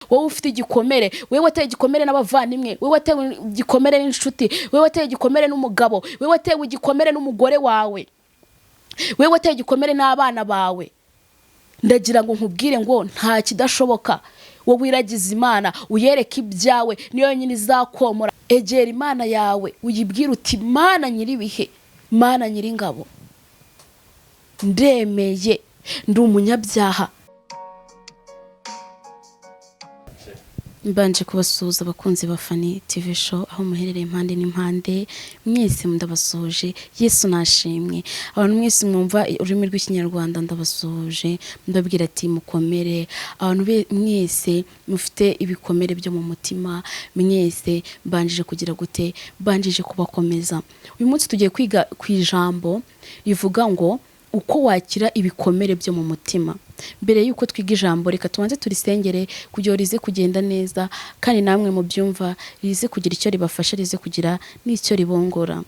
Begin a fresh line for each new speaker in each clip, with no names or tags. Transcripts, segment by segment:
Wowe ufite igikomere, wowe wateye igikomere n'abavandimwe, wowe watewe igikomere n'inshuti, wowe wateye igikomere n'umugabo, wowe watewe igikomere n'umugore wawe, wowe wateye igikomere n'abana bawe, ndagira ngo nkubwire ngo nta kidashoboka. Wowe wiragiza Imana, uyereke ibyawe, niyo yonyine izakomora. Egera Imana yawe, uyibwire uti: "Mana nyir'ibihe, Mana nyir'ingabo, ndemeye, ndi umunyabyaha." Mbanje kubasuhuza, abakunzi ba Fani TV Show, aho muherereye impande n'impande, mwese ndabasuhuje. Yesu nashimwe. Abantu mwese mwumva ururimi rw'Ikinyarwanda, ndabasuhuje, ndababwira ati: "Mukomere." Abantu mwese mufite ibikomere byo mu mutima, mwese mbanjije kugira gute? Mbanjije kubakomeza. Uyu munsi tugiye kwiga ku ijambo rivuga ngo uko wakira ibikomere byo mu mutima. Mbere y'uko twiga ijambo, reka tubanze turisengere kugira ngo rize kugenda neza, kandi namwe mubyumva rize kugira icyo ribafasha, rize kugira n'icyo ribongora.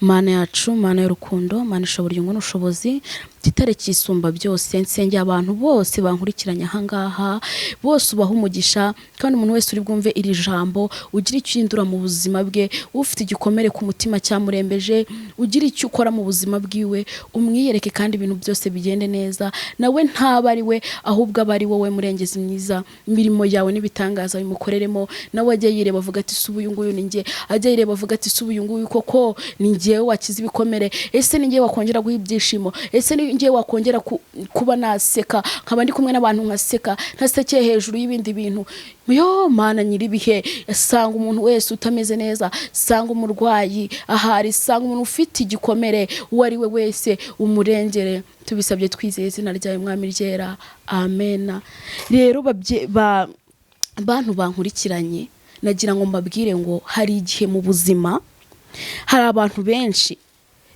Mana yacu, Mana y'urukundo, Mana ishobora inyungu n'ubushobozi, gitare kisumba byose, nsengeye abantu bose bankurikiranye ahangaha, bose ubaha umugisha, kandi umuntu wese uri bwumve iri jambo ugira icyo uhindura mu buzima bwe. Ufite igikomere ku mutima cyamurembeje, ugira icyo ukora mu buzima bwiwe, umwiyereke kandi ibintu byose bigende neza, nawe ntaba ari we, ahubwo aba ari wowe murengezi mwiza. Imirimo yawe n'ibitangaza bimukoreremo, nawe ajye yireba avuga ati: "Si ubu uyu nguyu ni njye?" Ajye yireba avuga ati: "Si ubu uyu nguyu koko ni njyewe wakiza ibikomere? Ese ni njyewe wakongera guha ibyishimo? Ese ni njyewe wakongera kuba naseka, nkaba ndi kumwe n'abantu nkaseka, ntasekeye hejuru y'ibindi bintu?" Yo Mana nyir'ibihe, sanga umuntu wese utameze neza, sanga umurwayi ahari, sanga umuntu ufite igikomere, uwo ari we wese umurengere. Tubisabye twizeye izina ryawe, Mwami ryera, amena. Rero bantu bankurikiranye, nagira ngo mbabwire ngo hari igihe mu buzima hari abantu benshi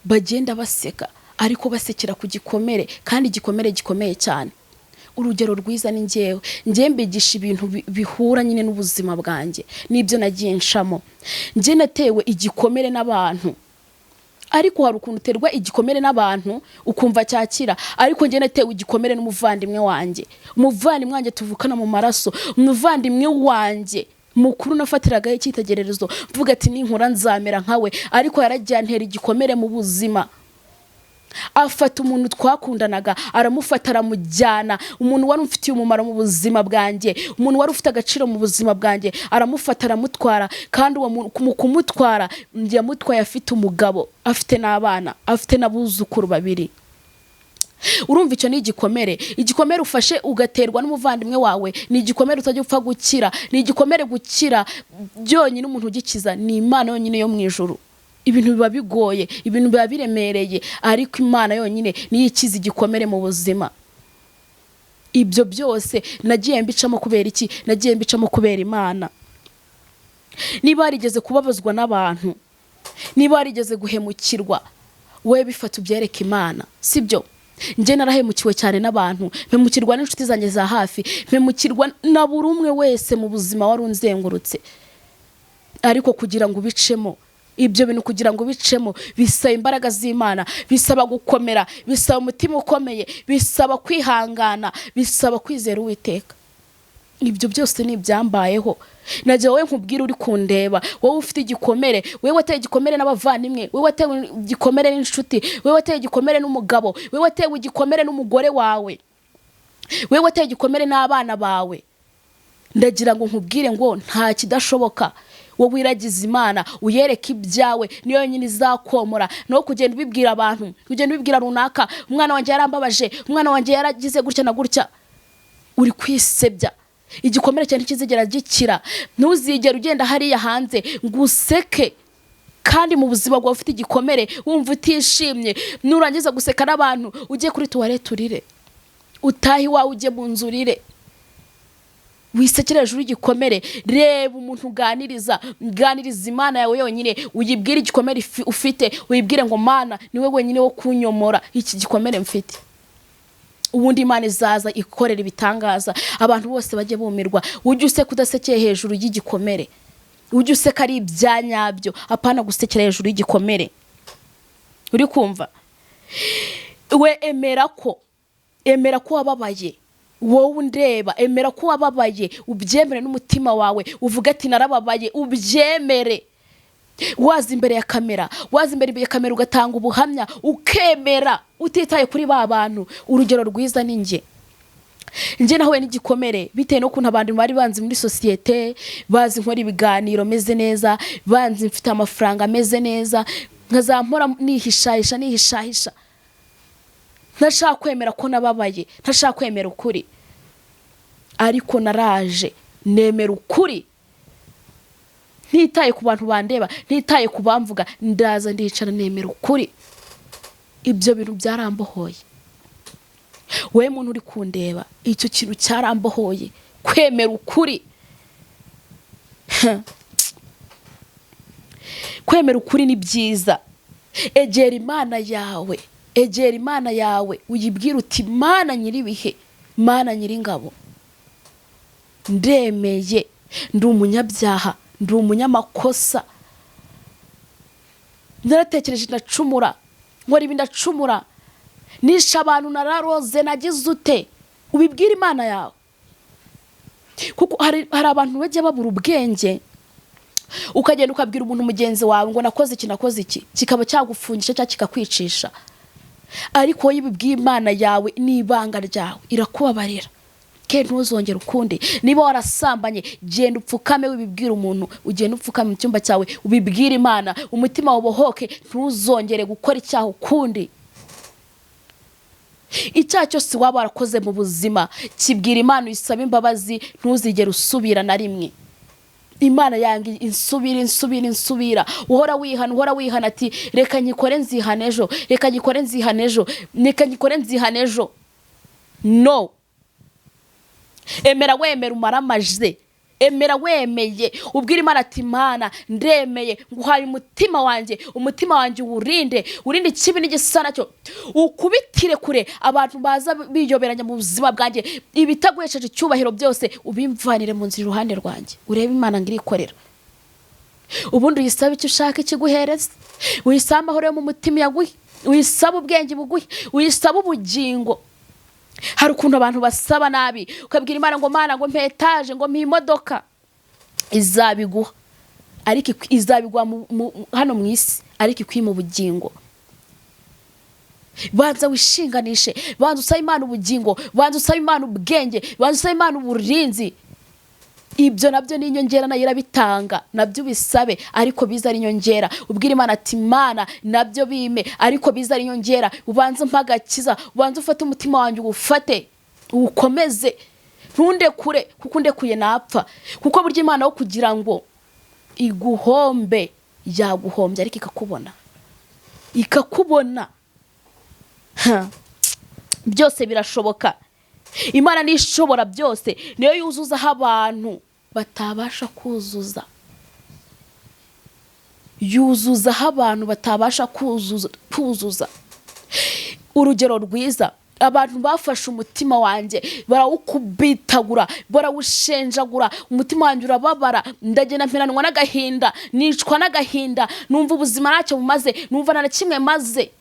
bagenda baseka, ariko basekera ku gikomere, kandi igikomere gikomeye cyane. Urugero rwiza ni njyewe. Njyewe mbigisha ibintu bihura nyine n'ubuzima bwanjye n'ibyo nagiye nshamo. Njye natewe igikomere n'abantu, ariko hari ukuntu uterwa igikomere n'abantu ukumva cyakira, ariko njye natewe igikomere n'umuvandimwe wanjye, umuvandimwe wanjye tuvukana mu maraso, umuvandimwe wanjye mukuru nafatiragaho icyitegererezo, mvuga ati: "Ninkura nzamera nkawe." Ariko yaragiye antera igikomere mu buzima, afata umuntu twakundanaga, aramufata aramujyana, umuntu wari umfitiye umumaro mu buzima bwanjye, umuntu wari ufite agaciro mu buzima bwanjye, aramufata aramutwara. Kandi uwo muntu mu kumutwara yamutwaye afite umugabo, afite n'abana, afite n'abuzukuru babiri. Urumva icyo ni igikomere. Igikomere ufashe ugaterwa n'umuvandimwe wawe ni igikomere utajya upfa gukira, ni igikomere gukira byonyine umuntu ugikiza ni Imana yonyine yo mu ijuru. Ibintu biba bigoye, ibintu biba biremereye, ariko Imana yonyine niyo ikiza igikomere mu buzima. Ibyo byose nagiye mbicamo kubera iki? Nagiye mbicamo kubera Imana. Niba warigeze kubabazwa n'abantu, niba warigeze guhemukirwa, wowe bifata ubyereke Imana, sibyo? Njye narahemukiwe cyane n'abantu, mpemukirwa n'inshuti zanjye za hafi, mpemukirwa na buri umwe wese mu buzima wari unzengurutse. Ariko kugira ngo ubicemo ibyo bintu, kugira ngo ubicemo bisaba imbaraga z'Imana, bisaba gukomera, bisaba umutima ukomeye, bisaba kwihangana, bisaba kwizera Uwiteka. Ibyo byose ni ibyambayeho. Nagira wowe nkubwire uri kundeba, wowe ufite igikomere, wowe wateye igikomere n'abavandimwe, wowe watewe igikomere n'inshuti, wowe wateye igikomere n'umugabo, wowe watewe igikomere n'umugore wawe, wowe wateye igikomere n'abana bawe, ndagira ngo nkubwire ngo nta kidashoboka. Wowe wiragiza Imana, uyereke ibyawe, niyo yonyine izakomora. No kugenda ubibwira abantu, kugenda ubibwira runaka: "Umwana wanjye yarambabaje, umwana wanjye yaragize gutya na gutya," uri kwisebya. Igikomere cyawe ntikizigera gikira. Ntuzigere ugenda hariya hanze ngo useke kandi mu buzima bwawe ufite igikomere, wumva utishimye. Nurangiza guseka n'abantu, ujye kuri toilette urire, utahe iwawe ujye mu nzu urire, wisekere hejuru y'igikomere. Reba umuntu uganiriza, ganiriza Imana yawe yonyine, uyibwire igikomere ufite, uyibwire ngo: "Mana, niwe wenyine wo kunyomora iki gikomere mfite." Ubundi Imana izaza ikorera ibitangaza, abantu bose bajye bumirwa. Ujye useka udasekeye hejuru y'igikomere, ujye useka ari ibya nyabyo, apana gusekera hejuru y'igikomere. Uri kumva? We emera ko wababaye. Wowe undeba, emera ko wababaye, ubyemere n'umutima wawe, uvuge ati: "Narababaye." Ubyemere. Waza imbere ya kamera, waza imbere ya kamera ugatanga ubuhamya, ukemera utitaye kuri ba bantu. Urugero rwiza ni njye. Njye nahuye n'igikomere bitewe n'ukuntu abantu bari banzi muri sosiyete, bazi nkora ibiganiro meze neza, banzi mfite amafaranga ameze neza, nkazampora nihishahisha, nihishahisha, ntashaka kwemera ko nababaye, ntashaka kwemera ukuri. Ariko naraje nemera ukuri, ntitaye ku bantu bandeba, ntitaye ku bamvuga. Ndaza ndicara nemera ukuri. Ibyo bintu byarambohoye. Wowe muntu uri kundeba, icyo kintu cyarambohoye, kwemera ukuri. Kwemera ukuri ni byiza. Egera Imana yawe, egera Imana yawe, uyibwire uti: "Mana nyir'ibihe, Mana nyir'ingabo, ndemeye, ndi umunyabyaha, ndi umunyamakosa, naratekereje ndacumura, nkora ibi ndacumura, nishe abantu, nararoze, nagize ute." Ubibwire Imana yawe, kuko hari abantu bajya babura ubwenge, ukagenda ukabwira umuntu mugenzi wawe ngo nakoze iki, nakoze iki, kikaba cyagufungisha cyangwa kikakwicisha. Ariko wowe ibibwiye Imana yawe n'ibanga ryawe, irakubabarira ke, ntuzongere ukundi. Niba warasambanye, genda upfukame, wibibwira umuntu, ugenda upfukame mu cyumba cyawe, ubibwire Imana, umutima wabohoke, ntuzongere gukora icyaha ukundi. Icyaha cyose waba warakoze mu buzima, kibwira Imana, uyisaba imbabazi, ntuzigere usubira na rimwe. Imana yanga insubira, insubira, insubira. Uhora wihana, uhora wihana ati: "Reka nyikore nzihana ejo, reka nyikore nzihana ejo, reka nyikore nzihana ejo." No emera, wemera umaramaje, emera wemeye, ubwira Imana ati: "Imana, ndemeye, nguhaye umutima wanjye, umutima wanjye uwurinde, urinde ikibi n'igisa nacyo, ukubitire kure abantu baza biyoberanya mu buzima bwanjye, ibitaguhesheje icyubahiro byose ubimvanire mu nzira iruhande rwanjye." Urebe Imana ngo irikorera. Ubundi uyisabe icyo ushaka, ikiguhereza. Uyisabe amahoro yo mu mutima yaguhe, uyisabe ubwenge buguhe, uyisabe ubugingo. Hari ukuntu abantu basaba nabi, ukabwira Imana ngo: "Mana, ngo mpe etaje, ngo mpe imodoka." Izabiguha, ariko izabiguha hano mu isi, ariko ikwima ubugingo. Banza wishinganishe, banza usabe Imana ubugingo, banza usabe Imana ubwenge, banza usabe Imana uburinzi. Ibyo nabyo ni inyongera, nayo irabitanga. Nabyo ubisabe, ariko biza ari inyongera. Ubwira Imana ati: "Imana, nabyo bime, ariko biza ari inyongera. Ubanze umpe agakiza, ubanze ufate umutima wanjye, uwufate uwukomeze, ntundekure, kuko undekuye napfa." Kuko burya Imana wo kugira ngo iguhombe yaguhombye, ariko ikakubona, ikakubona. Ha. Byose birashoboka. Imana niyo ishobora byose, niyo yuzuzaho abantu batabasha kuzuza, yuzuzaho abantu batabasha kuzuza. Urugero rwiza, abantu bafashe umutima wanjye barawukubitagura, barawushenjagura, umutima wanjye urababara, ndagenda mperanwa n'agahinda, nicwa n'agahinda, numva ubuzima ntacyo bumaze, numva nta na kimwe maze.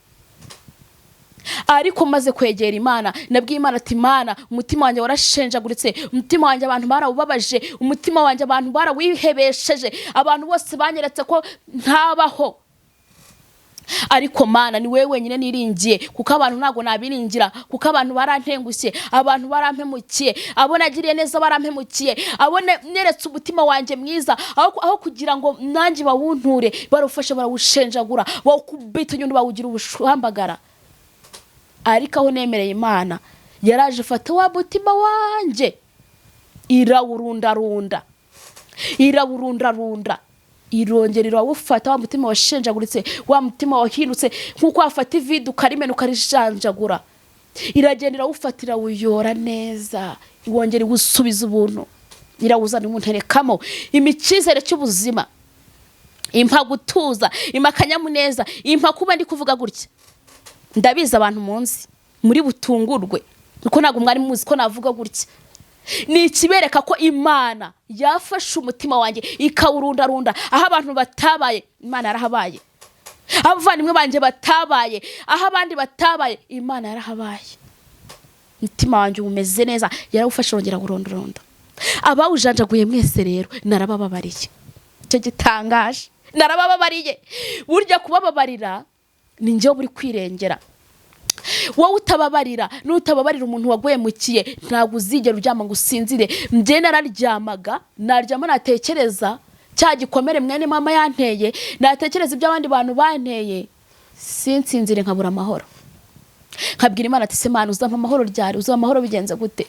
Ariko maze kwegera Imana, nabwiye Imana ati: "Imana, umutima wanjye warashenjaguritse, umutima wanjye abantu barawubabaje, umutima wanjye abantu barawihebesheje, abantu bose banyeretse ko ntabaho. Ariko Mana, ni wowe wenyine niringiye, kuko abantu ntabwo nabiringira, kuko abantu barantengushye, abantu barampemukiye, abo nagiriye neza barampemukiye, abo neretse umutima wanjye mwiza, aho kugira ngo nanjye bawunture, barawufashe barawushenjagura, bawukubita inyundo, bawugira ubushwambagara. Ariko aho nemereye Imana, yaraje ifata wa mutima wanjye, irawurundarunda, irawurundarunda, irongera irawufata, wa mutima washenjaguritse, wa mutima wahindutse nk'uko wafata ivide ukarimena, ukarijanjagura, iragenda irawufata, irawuyora neza, iwongera iwusubiza ubuntu, irawuzana, iwunterekamo imicyizere cy'ubuzima, impa gutuza, impa akanyamuneza, impa kuba ndi kuvuga gutya." Ndabizi abantu munsi muri butungurwe, kuko ntabwo mwari muzi ko navuga gutya. Ni ikibereka ko Imana yafashe umutima wanjye ikawurundarunda. Aho abantu batabaye, Imana yarahabaye. Aho abavandimwe banjye batabaye, aho abandi batabaye, Imana yarahabaye. Umutima wanjye umeze neza. Yarawufashe, arongera burondorondo. Abawujanjaguye mwese rero narabababariye. Icyo gitangaje, narabababariye. Burya kubababarira ni njyewe uri kwirengera. Wowe utababarira, n'utababarira umuntu waguhemukiye, ntabwo uzigera uryama ngo usinzire. Njye nararyamaga, naryama natekereza cya gikomere mwene mama yanteye, natekereza ibyo abandi bantu banteye, sinsinzire, nkabura amahoro, nkabwira Imana ati: "Se Mana, uzampa amahoro ryari? Uzampa amahoro bigenze gute?"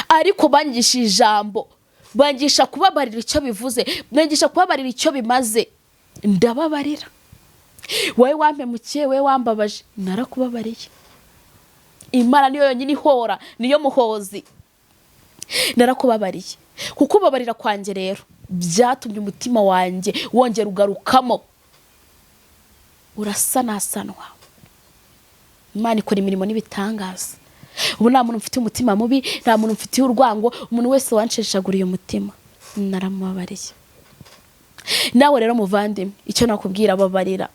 Ariko bangisha ijambo, bangisha kubabarira icyo bivuze, bangisha kubabarira icyo bimaze, ndababarira. Wowe wampemukiye, wowe wambabaje, narakubabariye. Imana niyo yonyine ihora, niyo muhozi. Narakubabariye. Kuko ubabarira kwanjye rero byatumye umutima wanjye wongera ugarukamo, urasanasanwa. Imana ikora imirimo n'ibitangaza. Ubu nta muntu mfitiye umutima mubi, nta muntu mfitiye urwango. Umuntu wese wansheshaguriye umutima naramubabariye. Nawe rero muvandimwe, icyo nakubwira, babarira,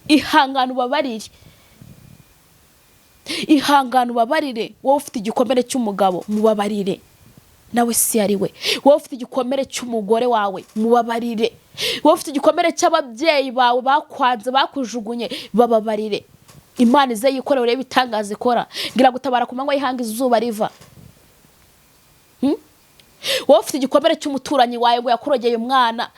ihangane ubabarire, ihangane ubabarire. Wowe ufite igikomere cy'umugabo, mubabarire, nawe si ari we. Wowe ufite igikomere cy'umugore wawe, mubabarire. Wowe ufite igikomere cy'ababyeyi bawe bakwanze, bakujugunye, bababarire. Imana ize yikorera, urebe ibitangaza ikora. Ngira gutabara ku manywa y'ihanga, izuba riva. Wowe ufite igikomere cy'umuturanyi wawe ngo yakurogeye umwana,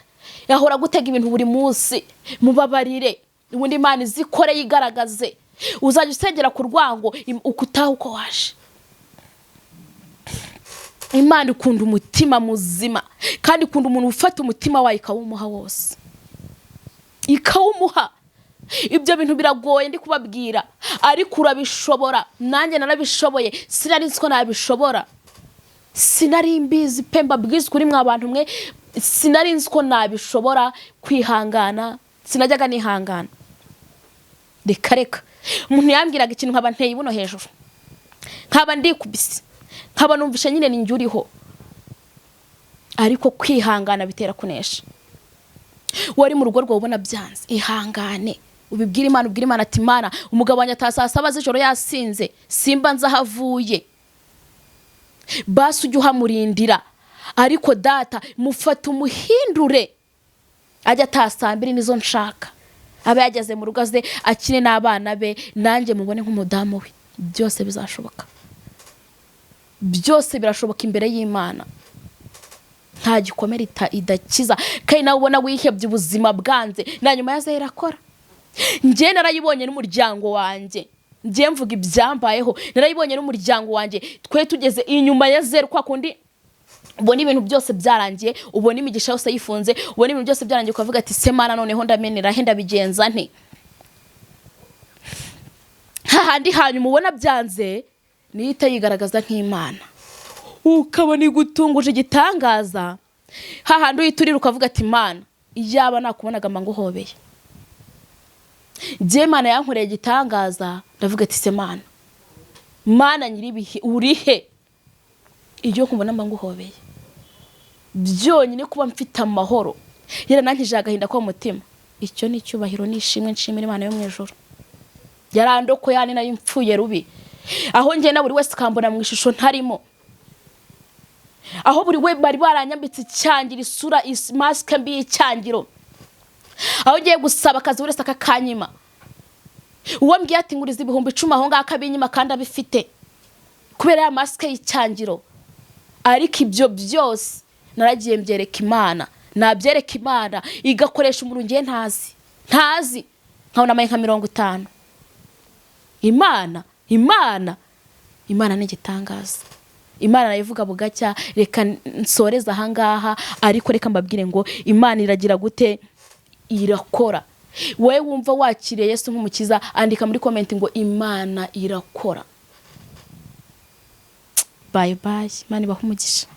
yahora gutega ibintu buri munsi, mubabarire. Ubundi Imana izikore, yigaragaze. Uzajya usengera ku rwango, uko utaha uko waje. Imana ikunda umutima muzima, kandi ikunda umuntu ufata umutima wayo ikawumuha wose, ikawumuha. Ibyo bintu biragoye ndi kubabwira, ariko urabishobora. Nanjye narabishoboye. Sinari nzi ko nabishobora, sinari mbizi pe. Mbabwize ukuri mwa bantu mwe, sinari nzi ko nabishobora kwihangana. Sinajyaga nihangana, reka reka. Umuntu yambwiraga ikintu nkaba nteye ibuno hejuru, nkaba ndikubise, nkaba numvishe nyine ni njye uriho. Ariko kwihangana bitera kunesha. Wari mu rugo rwawe ubona byanze, ihangane, ubibwire Imana. Ubwire Imana ati: "Imana, umugabo wanjye ataha saa 7 z'ijoro yasinze, simba nzi aho avuye. Basi ujye uhamurindira, ariko data mufate umuhindure, ajya ataha saa 2, nizo nshaka, abe yageze mu rugo, aze akine n'abana be, nanjye mubone nk'umudamu we." Byose bizashoboka, byose birashoboka imbere y'Imana. Nta gikomere idakiza. Kandi nawe ubona wihebye, ubuzima bwanze, na nyuma ya zero irakora. Njye narayibonye n'umuryango wanjye. Njye mvuga ibyambayeho, narayibonye n'umuryango wanjye. Twe tugeze inyuma ya zeru, kwa kundi ubona ibintu byose byarangiye, ubona imigisha yose yifunze, ubona ibintu byose byarangiye, ukavuga ati: "Se Mana, noneho ndamenera he? Ndabigenza nte?" Hahandi hanyuma ubona byanze, niyo ihita yigaragaza nk'Imana, ukabona igutunguje igitangaza. Hahandi uhita urira, ukavuga ati: "Imana, iyaba nakubonaga mba nguhobeye." Njye Imana yankoreye igitangaza, ndavuga ati: "Se Mana, Mana nyir'ibihe, urihe? Iyo nkubona mba nguhobeye." Byonyine kuba mfite amahoro, yaranankije agahinda ko mu mutima, icyo ni icyubahiro n'ishimwe nshimira Imana yo mu ijuru. Yarandoko yani nayo mpfuye rubi, aho ngenda buri wese akambona mu ishusho ntarimo, aho buri we bari baranyambitse icyangiro, isura, masike mbi y'icyangiro, aho ngiye gusaba akazi buri wese akakanyima, uwo mbwiye ati: "Nguriza 10,000," aho ngaho akabinyima kandi abifite, kubera ya masike y'icyangiro. Ariko ibyo byose naragiye mbyereka Imana, nabyereka Imana igakoresha umuntu ngiye ntazi, nkabona amaye nka 50. Imana, Imana, Imana ni igitangaza. Imana nayivuga bugacya. Reka nsoreze ahangaha, ariko reka mbabwire ngo Imana iragira gute? Irakora. Wowe wumva wakiriye Yesu nk'umukiza, andika muri comment ngo: "Imana irakora." Bye bye, Imana ibahe umugisha.